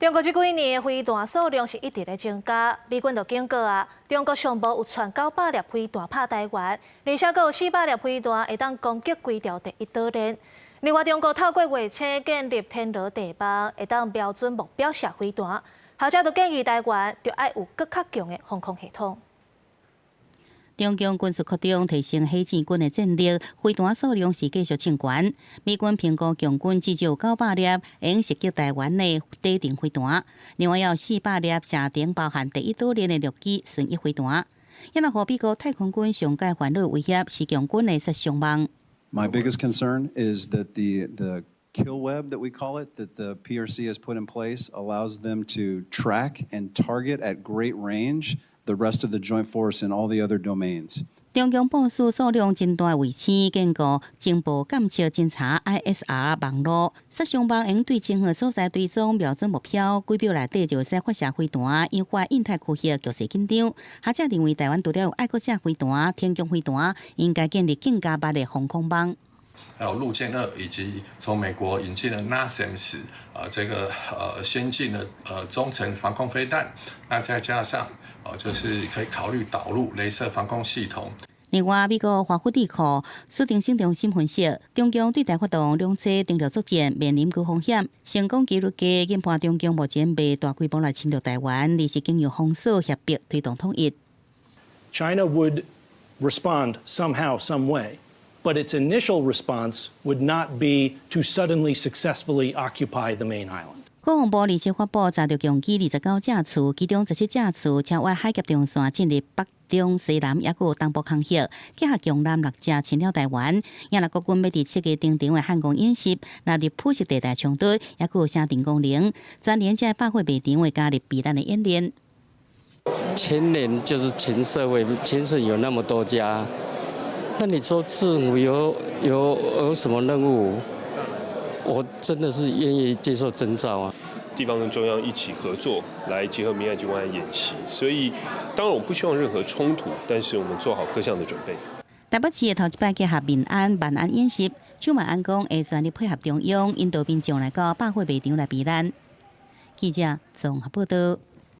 中國這幾年的飛彈數量是一直咧增加，美軍就警告啊，中國上無有跙900粒飛彈拍台灣，而且閣有400粒飛彈會當攻擊規條第一島鏈。另外，中國透過衛星建立天羅地網，會當瞄準目標射飛彈。學者就建議台灣著愛有閣較強的防空系統。中共軍事擴張提升火箭軍的戰力，飛彈數量是繼續衝懸。美軍評估共軍至少900粒會用襲擊台灣的短程飛彈，另外有400粒射程包含第一島鏈的陸基巡弋飛彈。也若予美國太空軍上蓋煩惱威脅是共軍的殺傷網。 My biggest concern is that the kill web that we call it, that the PRC has put in place, allows them to track and target at great range the rest of the joint force in all the other domains. 中共部署數量真大衛星，建構情報監測偵查 ISR 網路，殺傷網會對任何所在追蹤瞄準目標，幾秒內底就會使發射飛彈，引發印太區域局勢緊張。學者認為，台灣除了有愛國者飛彈、天弓飛彈，應該建立更加密的防空網。還有陸戰二，以及從美國引進的 NASAMS 啊，這個先進的中程防空飛彈，那再加上就是可以考慮導入雷射防空系統。另外，美國華府智庫史汀生中心分析，中共對台發動兩棲登陸作戰，面臨高風險，成功幾率低，研判中共目前袂大規模來侵略台灣，而是經由封鎖脅迫推動統一。 China would respond somehow, some way, but its initial response would not be to suddenly successfully occupy the main island. 國防部二七發布查著共機29架次，其中17架次超越海峽中線進入北中西南，抑閣有東部空域，結合強艦六隻侵擾台灣。也若國軍欲佇7月登場的漢光演習，納入灰色地帶衝突，抑閣有射程功能，全年這百貨賣場會加入避難的演練。全聯就是全社會，全省有那麼多家，那你說政府有什麼任務？我真的是願意接受徵召啊！地方跟中央一起合作，來結合民安機關演習，所以當然我不希望任何衝突，但是我們做好各項的準備。台北市的頭一擺結合民安、萬安演習，蔣萬安講會全力配合中央，引導民眾來到百貨賣場來避難。記者綜合報道。